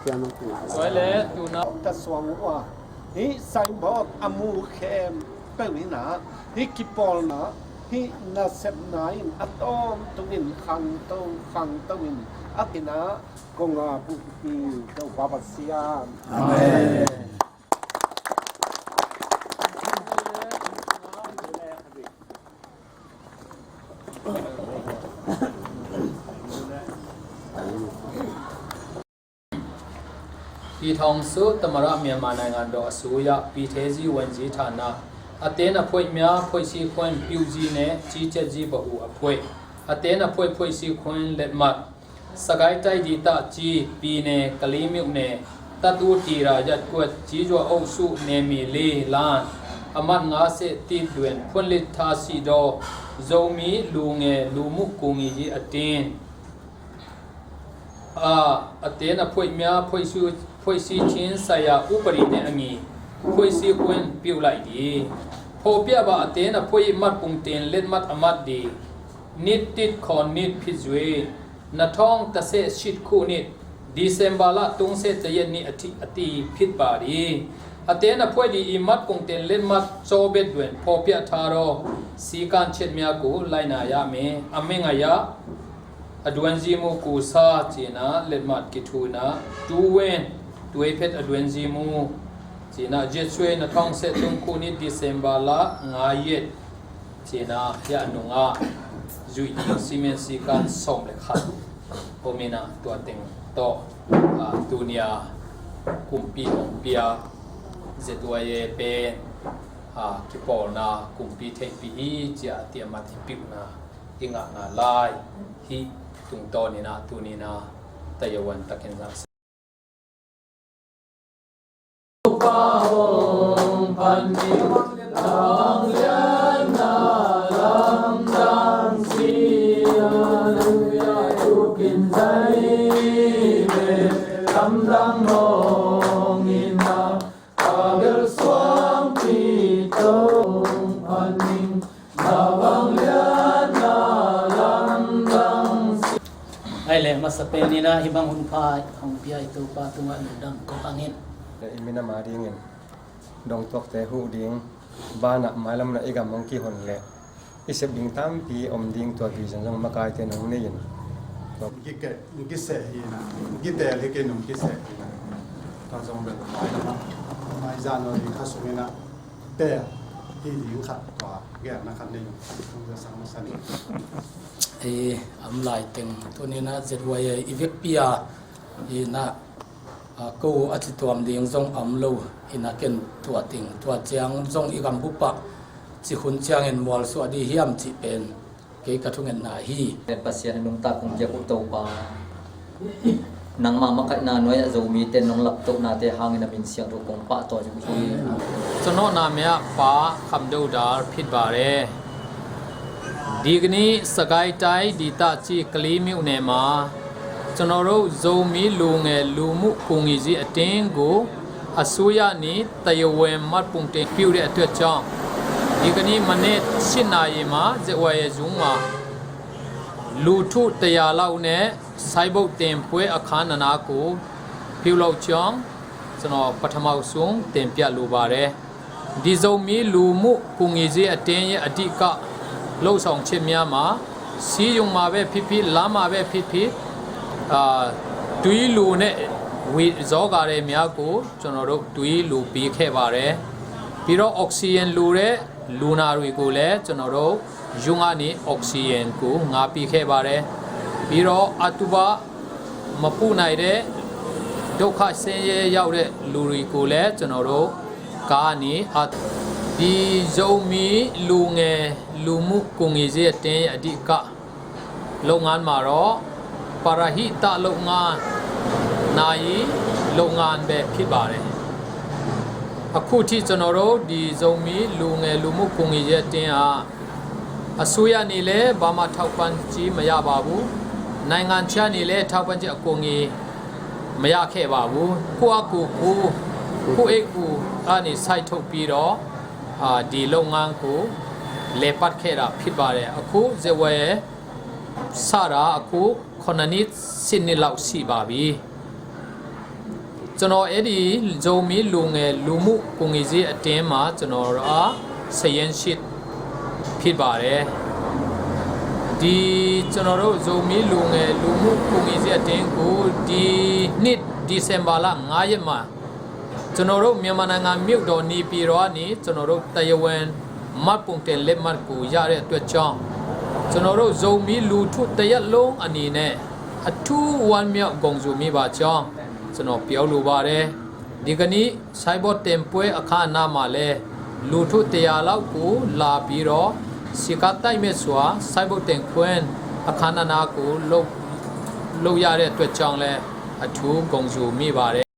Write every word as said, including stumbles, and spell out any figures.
Tuai le tuna ka suang uh a, hih signboard a mu khempeuh in ah, hih kipawlna, hih nasepna in a tawntungin khangto khangto in a kinah kong a buhpi Topa Pasian. Amen. Pithawng su tamara Myanmar naingan dawh a suya pithe zi wan zi thana a ten a phoih mya phoih si khuen piuh zi ne ci cet zi bahu a phoih a ten a phoih phoih si khuen letmat Sagai tai di ta ci pi ne kali miuh ne tatu tira yat kuat ci zua oh su ne mi li lan a mat nga se tit duen phun lit tha si daw Zomi lu nge lu muh ku ngi yi a tin. A, a ten a phoih mya phoih su phoih si chin saya upari ne a ngi phoih si kuen piuh lai di. Phoh pia ba a ten a phoih mat pung ten let mat a mat di. Nit tit khon nit phit zui. Na thawng ta se sit khu nit. December la tung se ta yet ni a ti a ti phit ba di. A ten a phoih di i mat pung ten let mat so bet duen phoh pia tha ro. Si kan chet mya ku lai na ya me a me nga ya. A duan zi mu ku sa cina letmat kithu na tu wen tuai phet a duan zi mu cina jet suai na thawng se tung khu ni December la nga yet cina ya nunga zui ding simen si kan som le khat. Homina tua teng to, a, tunia kumpi hong pia Z Y A pen, a, kipawlna kumpi theihpi hi cia tiamat hi piuhna. I ngah ngah lai hih tungtawn inah tuni inah tayawan takin zah. Ai le masa pen inah hih bang hun pha hong pia i Topa tungah lungdam kong angin. Le i minam a dingin dongtuakte huh ding banah mailam na i gam hong kihon le i sep ding tampi om ding tua vision zong makaite nong nei in. Kikeh, kiseh hi na, kitel hi kei nong kiseh hi na. Tua zong bel mai zan oi kha sung inah tel hi ding khat tua gelna khat nei in. Tua sang masa ni. I am lai teng tuni inah Z Y A i vekpi a inah a, ko a ci tuam ding zong a om lo inah ken tua ting tua ciang zong i gambup ah ci hun ciangin mualsuah dih hiam cih pen kei ka thungetna hi. Pen Pasian a nungta kong giak uh Topa, nangmah makaihna nuai ah Zomite nong laptohnate hangin a min siangtho kong pahtawi uh hi. Cunawhna me ah Pa Kham Do Dar phit bare. Dikni Sagai tai di ta ci kali miuh ne ma. Cunawh roh Zomi lu nge lu muh kung i zi a ting gu a suya ni tayawen mat pung teng piu de a tuat cang. Dikni manet sin na i ma ze wai a zung ma. Lu thu taya lau ne sai bo tem pue a khan na na ku piu lau cang. Cunawh pathama u sung tem pia lu ba re. Di Zomi lu muh kung i zi a teng i a dih kah lo sawng chet mya ma si yung ma ve phit phit la ma ve phit phit, a, tui lu ne wih zaw ga re mya ku cunawh roh tui lu pi khe ba re. Pi roh oxygen lu re lu na rui ku le cunawh roh yung a ni oxygen ku nga pi khe ba re. Pi roh a tu ba မပူနိုင်တဲ့ ဒုက္ခဆင်းရဲရောက်တဲ့ လူတွေကိုလည်း ကျွန်တော်တို့ ကားနဲ့ အ ဒီ ဇိုမီလူငယ် လူမှုကူညီရေးအသင်းရဲ့ အဓိက လုပ်ငန်းမှာတော့ ပရဟိတလုပ်ငန်း နာယီလုပ်ငန်းပဲ ဖြစ်ပါတယ်။ အခုထိ ကျွန်တော်တို့ ဒီ ဇိုမီလူငယ် လူမှုကူညီရေးအသင်းက အစိုးရနဲ့လည်း ဘာမှ ထောက်ပံ့ကြေး မရပါဘူး။ နိုင်ငံခြားနဲ့လည်း ထောက်ပံ့ကြေး အကူအညီ မရခဲ့ပါဘူး။ ကိုယ့်အကူကိုယ် ကိုယ့်အိတ်ကိုယ်ကနေ စိုက်ထုတ်ပြီးတော့ အာ၊ ဒီလုပ်ငန်းကို လည်ပတ်ခဲ့တာ ဖြစ်ပါတယ်။ အခု ဇဝယ် စတာ အခု ခုနစ်နှစ် ဆယ့်နှစ်လောက် ရှိပါပြီ။ ကျွန်တော် အဲ့ဒီ ဇိုမီးလူငယ်လူမှုကွန်ဂီဇီအတင်းမှာ ကျွန်တော်က စာရင်းရှင်းဖြစ်ပါတယ်။ ဒီ ကျွန်တော်တို့ ဇိုမီးလူငယ်လူမှုကွန်ဂီဇီအတင်းကို ဒီနှစ် ဒီဇင်ဘာလ ငါးရက်မှာ ကျွန်တော်တို့ မြန်မာနိုင်ငံ မြို့တော် နေပြည်တော်ကနေ ကျွန်တော်တို့ တရားဝင် မှတ်ပုံတင်လက်မှတ်ကို ရတဲ့အတွက်ကြောင့် ကျွန်တော်တို့ ဇိုမီးလူထုတစ်ရပ်လုံးအနေနဲ့ အထူးဝမ်းမြောက် ဂုဏ်ယူမိပါကြောင်း ကျွန်တော် ပြောလိုပါတယ်။ ဒီကနေ့ ဆိုင်းဘုတ်တင်ပွဲအခမ်းအနားမှာလည်း လူထု တစ်ရာလောက်ကို လာပြီးတော့ စည်းကမ်းတိုက်မဲ့စွာ ဆိုင်းဘုတ်တင်ခွင့် အခမ်းအနားကို လုပ် လုပ်ရတဲ့အတွက်ကြောင့်လည်း အထူး ဂုဏ်ယူမိပါတယ်။